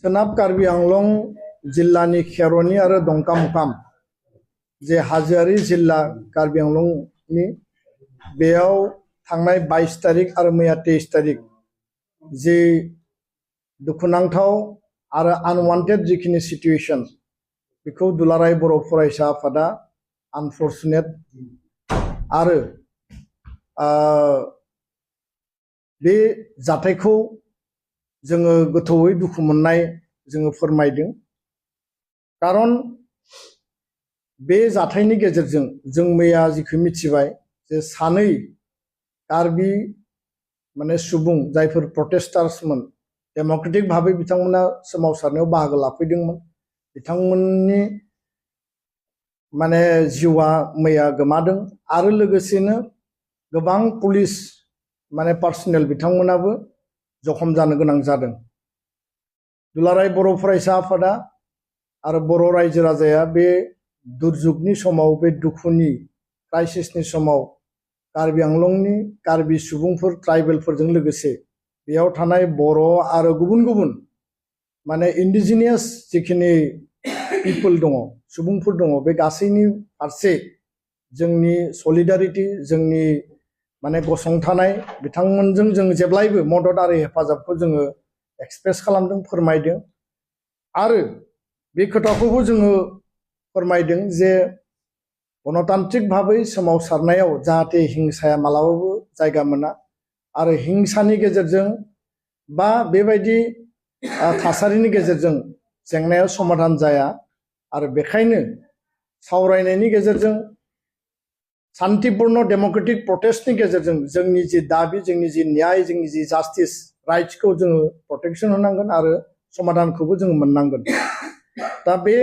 सोनाब कार्बि आंलं जिल्लानि खेर'नि आरो दंकामुकाम जे हाजोआरि जिल्ला कार्बि आंलंनि बेयाव थांनाय 22 तारिख आरो मैया 23 तारिख जे दुखुनांथाव आरो आनवान्टेड जिखिनि सिचुएशन बेखौ दुलाराय बर' फरायसा आफादा आनफर्चुनेट आरो बे जाथायखौ जोङो गोथौयै दुखु मोननाय जोङो फोरमायदों। खारन बे जाथायनि गेजेरजों जों मैया जिखौ मिथिबाय जे सानै कार्बि माने सुबुं जायफोर प्रटेस्टार्समोन डेम'क्रेटिक भाबै बिथांमोना सोमावसारनायाव बाहागो लाफैदोंमोन बिथांमोननि माने जिउआ मैया गोमादों आरो लोगोसेनो गोबां पुलिस माने पार्सनेल बिथांमोनाबो जखम जानो गोनां जादों। दुलाराय बर' फरायसा आफादा आरो बर' रायजो राजाया बे दुर्जुगनि समाव बे दुखुनि क्राइसिसनि समाव कार्बि आंलंनि कार्बि सुबुंफोर ट्राइबेलफोरजों लोगोसे बेयाव थानाय बर' आरो गुबुन गुबुन माने इन्डिजिनियास जिखिनि पिपल दङ सुबुंफोर दङ बे गासैनि फारसे जोंनि सलिडारिटी जोंनि माने गसंथानाय बिथांमोनजों जों जेब्लायबो मदद आरो हेफाजाबखौ जोङो एक्सप्रेस खालामदों फोरमायदों आरो बे खोथाखौबो जोङो फोरमायदों जे गणतान्त्रिक भाबै सोमावसारनायाव जाहाथे हिंसाया मालाबाबो जायगा मोना आरो हिंसानि गेजेरजों बा बेबायदि थासारिनि गेजेरजों जेंनाया समाधान जाया आरो बेखायनो सावरायनायनि गेजेरजों शान्तिपूर्ण डेमोक्रेटिक प्रोटेस्टनि गेजेरजों जोंनि जि दाबि जोंनि जि न्याय जोंनि जि जास्टिस राइट्सखौ जोङो प्रोटेक्शन होनांगोन आरो समाधानखौबो जोङो मोननांगोन। दा बे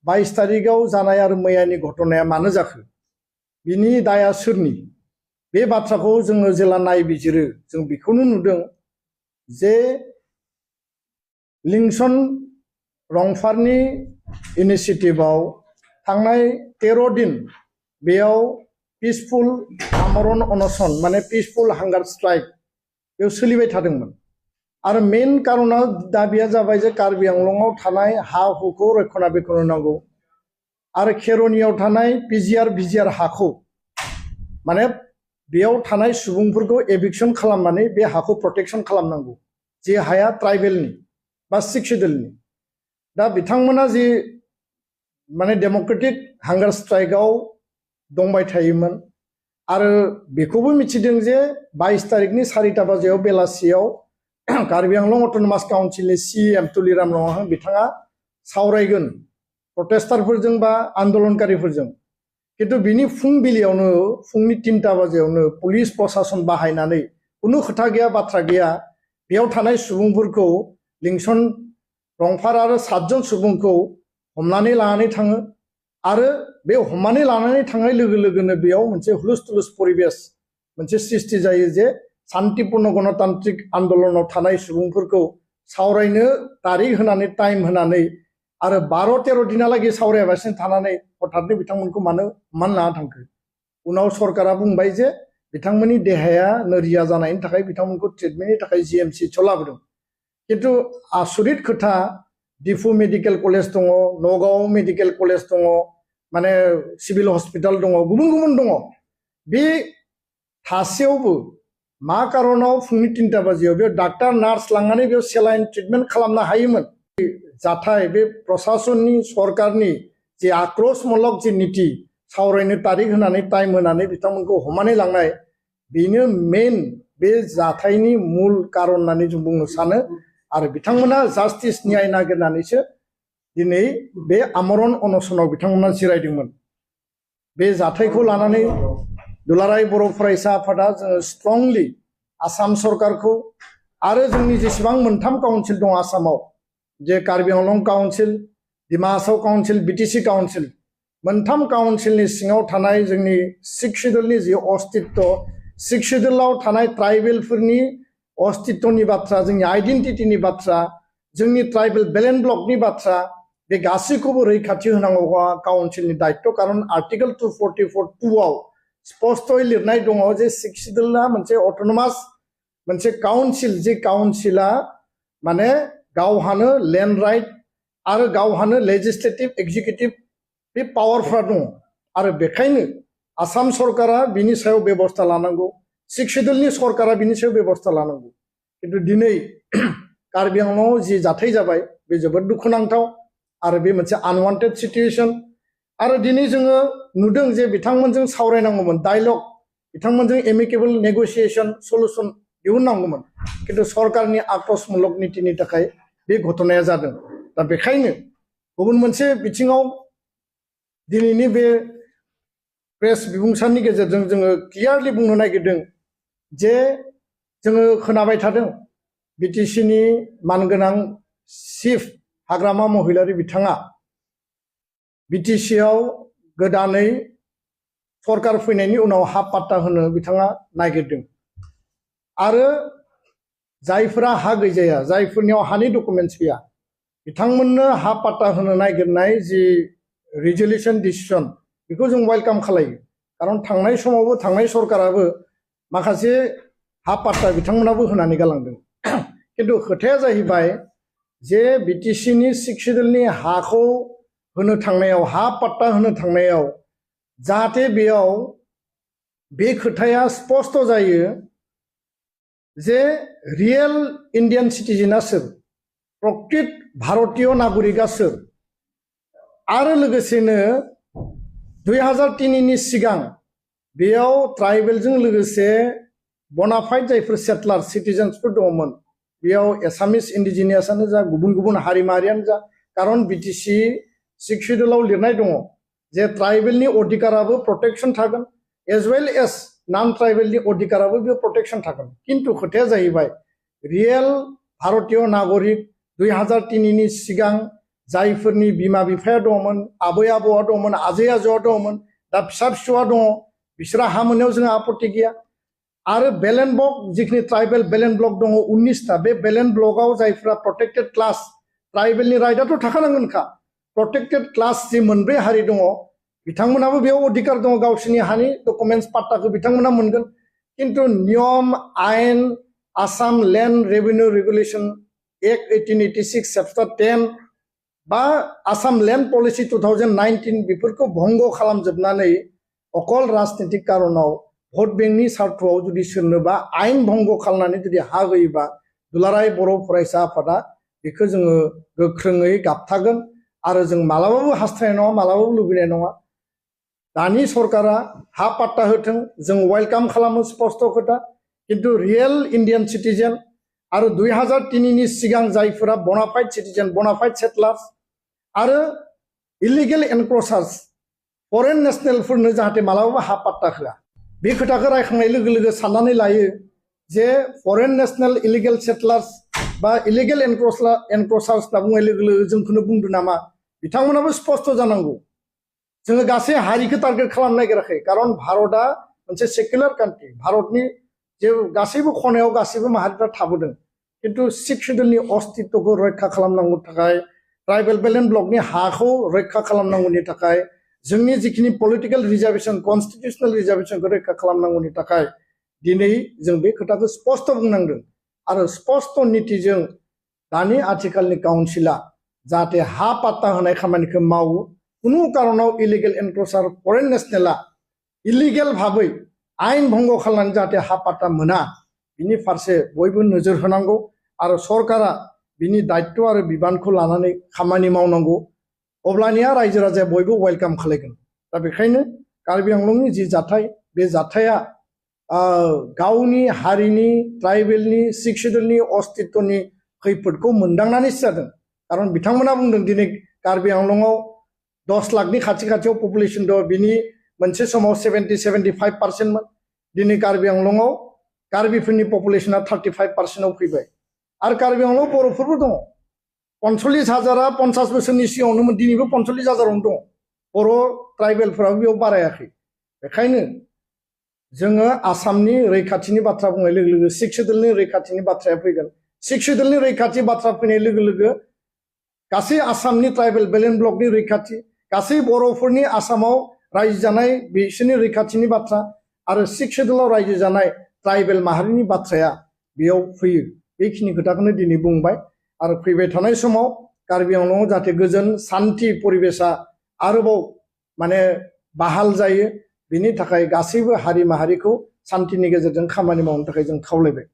22 तारिखआव जानाय आरो मैयानि घटनाया मानो जाखो बिनि दाया सोरनि बे बाथ्राखौ जोङो जेला नायबिजिरो जों बेखौनो नुदों जे लिंसन रंफारनि इनिशिएटिभआव थांनाय 13 दिन बेयाव पिसफुल आमरण अनशन माने पिसफुल हांगार स्ट्राइक बेयाव सोलिबाय थादोंमोन आरो मेन कारना दाबिया जाबाय जे कार्बि आंलंआव थानाय हा हुखौ रक्षणाबेक्षण होनांगौ आरो खेर'नियाव थानाय पिजिआर भिजिआर हाखौ माने बेयाव थानाय सुबुंफोरखौ एभिक्शन खालामनानै बे हाखौ प्रोटेक्शन खालामनांगौ जे हाया ट्राइबेलनि बा सिख शेड्यूलनि। दा बिथांमोना जि माने डेमोक्रेटिक हांगार स्ट्राइकआव दंबाय थायोमोन आरो बेखौबो मिथिदों जे 22 तारिखनि 4टा बाजियाव बेलासियाव कार्बि आंलं अट'नमास काउन्सिलनि सीएम तुलिराम रंहां बिथाङा सावरायगोन प्रटेस्टारफोरजों बा आन्दोलनकारिफोरजों किन्तु बिनि फुंबिलियावनो फुंनि 3टा बाजियावनो पुलिस प्रशासन बाहायनानै खुनु खोथा गैया बाथ्रा गैया बेयाव थानाय सुबुंफोरखौ लिंसन रंफार आरो 7 जन सुबुंखौ हमनानै लानानै थाङो आरो बे हमनानै लानानै थांनाय लोगो लोगोनो बेयाव मोनसे हुलुस थुलुस परिबेस मोनसे सृष्टि जायो जे शान्तिपूर्ण गणतान्त्रिक आन्दोलनाव थानाय सुबुंफोरखौ सावरायनो तारिख होनानै टाइम होनानै आरो 12-13 दिनालागै सावरायाबासिनो थानानै हठातनो बिथांमोनखौ मानो मान लाना थांखो उनाव सरकारा बुंबाय जे बिथांमोननि देहाया नोरिया जानायनि थाखाय बिथांमोनखौ ट्रिटमेन्टनि थाखाय जीएमसीएचआव लाबोदों। किन्तु आसरित खोथा डिफु मेडिकेल कलेज दङ नगाव मेडिकेल कलेज दङ माने सिभिल हस्पिटाल दङ गुबुन गुबुन दङ बे थासेयावबो मा कारनाव फुंनि 3टा बाजियाव बेयाव डाक्टार नार्स लांनानै बेयाव सेलाइन ट्रिटमेन्ट खालामनो हायोमोन। जाथाय बे प्रशासननि सरकारनि जे आक्रोशमूलक जे नीति सावरायनो तारिख होनानै टाइम होनानै बिथांमोनखौ हमनानै लांनाय बेनो मेन बे जाथायनि मूल कारन होननानै जों बुंनो सानो आरो बिथांमोना जास्टिस न्याय नागिरनानैसो दिनै बे आमरण अनशनाव बिथांमोना जिरायदोंमोन। बे जाथायखौ लानानै दुलाराय बर' फरायसा आफादा जोङो स्ट्रंलि आसाम सरकारखौ आरो जोंनि जेसेबां 3 काउन्सिल दं आसामाव जे Karbi Anglong council Dima Hasao council BTC council 3 काउन्सिलनि सिङाव थानाय जोंनि सिख शेड्यूलनि जि अस्तित्व सिख शेड्यूलाव थानाय ट्राइबेलफोरनि अस्तित्वनि बाथ्रा जोंनि आइडेन्टिटिनि बाथ्रा जोंनि ट्राइबेल बेलेन्स ब्लकनि बाथ्रा बे गासैखौबो रैखाथि होनांगौआ काउन्सिलनि दायित्व कारन आर्टिकल 244(2) आव स्पष्टयै लिरनाय दङ जे सिख शेड्यूलआ मोनसे अट'नमास मोनसे काउन्सिल जे काउन्सिला माने गावहानो लैंड राइट आरो गावहानो लेजिस्लेटिव एक्जिक्यूटिव बे पावारफ्रा दङ आरो बेखायनो आसाम सरकारा बिनि सायाव बेबस्था लानांगौ सिक्स शेड्यूलनि सरकारा बिनि सायाव बेबस्था लानांगौ किन्तु दिनै कार्बि आंलंआव जि जाथाय जाबाय बे जोबोद दुखुनांथाव आरो बे मोनसे आनवान्टेड सिचुएशन आरो दिनै जोङो नुदों जे बिथांमोनजों सावरायनांगौमोन डायलग बिथांमोनजों एमिकेबल नेगोशिएशन सल्यूशन दिहुननांगौमोन किन्तु सरकारनि आक्रोशमूलक नीतिनि थाखाय बे घटनाया जादों दा बेखायनो गुबुन मोनसे बिथिङाव दिनैनि बे प्रेस बिबुंसारनि गेजेरजों जोङो क्लियारलि बुंनो नागिरदों जे जोङो खोनाबाय थादों बिटिसिनि मानगोनां चिफ हाग्रामा महिलारि बिथाङा बिटिसिआव गोदानै सरकार फैनायनि उनाव हा पाट्टा होनो बिथाङा नागिरदों आरो जायफोरा हा गैजाया जायफोरनियाव हानि डकुमेन्ट्स गैया बिथांमोननो हा पाट्टा होनो नागिरनाय जि रिजोल्यूशन डिसिजन बेखौ जों वेलकाम खालायो खारन थांनाय समावबो थांनाय सरकाराबो माखासे हा पाट्टा बिथांमोनाबो होनानै गालांदों किन्तु खोथाया जाहैबाय जे बिटिसिनि सिक्स शेड्यूलनि हाखौ होनो थांनायाव हा पाट्टा होनो थांनायाव जाहाथे बेयाव बे खोथाया स्पष्ट जायो जे रियेल इन्डियान सिटिजेना सोर प्रकृत भारतीय नागरिकआ सोर आरो लोगोसेनो 2003नि सिगां बेयाव ट्राइबेलजों लोगोसे बनाफाइड जायफोर सेटलार सिटिजेन्सफोर दङमोन बेयाव एसामिस इन्डिजिनियासआनो जा गुबुन गुबुन हारि माहारियानो जा खारन बिटिसि सिक्स शेड्यूलाव लिरनाय दङ जे ट्राइबेलनि अधिकाराबो प्रोटेक्शन थागोन एज वेल एज नन ट्राइबेलनि अधिकाराबो बेयाव प्रोटेक्शन थागोन किन्तु खोथाया जाहैबाय रियेल भारतीय नागरिक 2003नि सिगां जायफोरनि बिमा बिफाया दङमोन आबै आबौआ दङमोन आजै आजौआ दङमोन दा फिसा फिसौआ दङ बिसोरा हा मोननायाव जोंहा आपत्ति गैया आरो बेलेन ब्लक जिखिनि ट्राइबेल बेलेन ब्लक दङ 19टा बे बेलेन ब्लकआव जायफोरा प्रोटेक्टेड क्लास ट्राइबेलनि राइटआथ' थाखानांगोनखा प्रोटेक्टेड क्लास जि मोनब्रै हारि दङ बिथांमोनाबो बेयाव अधिकार दङ गावसोरनि हानि डकुमेन्ट्स पाट्टाखौ बिथांमोना मोनगोन किन्तु नियम आयेन Assam land revenue regulation act 1886 chapter 10 बा आसाम लेन्ड पलिसि 2019 बेफोरखौ भंग खालामजोबनानै अकल राजनीतिक कारनाव भट बेंकनि सार्थआव जुदि सोरनोबा आयेन भंग खालामनानै जुदि हा होयोबा दुलाराय बर' फरायसा आफादा बेखौ जोङो गोख्रोङै गाबथागोन आरो जों मालाबाबो हास्थायनाय नङा मालाबाबो लुबैनाय नङा दानि सरकारा हा पाट्टा होथों जों वेलकाम खालामो स्पष्ट खोथा किन्तु रियेल इन्डियान सिटिजेन आरो 2003नि सिगां जायफोरा बनाफाइड सिटिजेन बनाफाइड सेटलार्स आरो इलिगेल एनक्रोचार्स फरेन नेशनेलफोरनो जाहाथे मालाबाबो हा पाट्टा होआ बे खोथाखौ रायखांनाय लोगो लोगो साननानै लायो जे फरेन नेशनेल इलिगेल सेटलार्स बा इलिगेल एनक्रोचार्स होनना बुंनाय लोगो लोगो जोंखौनो बुंदों नामा बिथांमोनाबो स्पष्ट जानांगौ जोङो गासै हारिखौ टार्गेट खालामनो नागिराखै खारन भारतआ मोनसे सेकुलार कान्ट्रि भारतनि जे गासैबो खनायाव गासैबो माहारिफ्रा थाबोदों किन्तु सिक्स शेड्यूलनि अस्तित्वखौ रैखा खालामनांगौनि थाखाय ट्राइबेल बेलेन ब्लकनि हाखौ रैखा खालामनांगौनि थाखाय जोंनि जिखिनि पलिटिकेल रिजार्वेशन कन्स्टिट्यूशनल रिजार्वेशनखौ रैखा खालामनांगौनि थाखाय दिनै जों बे खोथाखौ स्पष्ट बुंनांदों आरो स्पष्ट नीतिजों दानि आथिखालनि काउन्सिला जाहाथे हा पाट्टा होनाय खामानिखौ मावो कुनु कारनाव इलिगेल एनक्रोचार फरेन नेशनेला इलिगेल भाबै आयेन भंग खालामनानै जाहाथे हा पाट्टा मोना बिनि फारसे बयबो नोजोर होनांगौ आरो सरकारा बिनि दायित्व आरो बिबानखौ लानानै खामानि मावनांगौ अब्लानिया रायजो राजाया बयबो वेलकाम खालामगोन दा बेखायनो कार्बि आंलंनि जि जाथाय बे जाथाया गावनि हारिनि ट्राइबेलनि सिक्स शेड्यूलनि अस्तित्वनि खैफोदखौ मोनदांनानैसो जादों खारन बिथांमोना बुंदों दिनै कार्बि आंलंआव 10 लाखनि खाथि खाथियाव पपुलेशन दं बिनि मोनसे समाव 70-75% दिनै कार्बि आंलंआव कार्बिफोरनि पपुलेशना 35%आव फैबाय आरो कार्बि आंलंआव बर'फोरबो दङ 45,000 50 बोसोरनि सिगाङावनो दिनैबो 45,000आवनो दङ बर' ट्राइबेलफोराबो बेयाव बारायाखै बेखायनो जोङो आसामनि रैखाथिनि बाथ्रा बुंनाय लोगो लोगो सिक्स शेड्यूलनि रैखाथिनि बाथ्राया फैगोन सिक्स शेड्यूलनि रैखाथि बाथ्रा फैनाय लोगो लोगो गासै आसामनि ट्राइबेल बेलेन ब्लकनि रैखाथि गासै बर'फोरनि आसामाव रायजो जानाय बिसोरनि रैखाथिनि बाथ्रा आरो सिक्स शेड्यूलाव रायजो जानाय ट्राइबेल माहारिनि बाथ्राया बेयाव फैयो बेखिनि खोथाखौनो दिनै बुंबाय आरो फैबाय थानाय समाव कार्बि आंलंआव जाहाथे गोजोन सान्थि परिबेसा आरोबाव माने बाहाल जायो बिनि थाखाय गासैबो हारि माहारिखौ सान्थिनि गेजेरजों खामानि मावनो थाखाय जों खावलायबाय।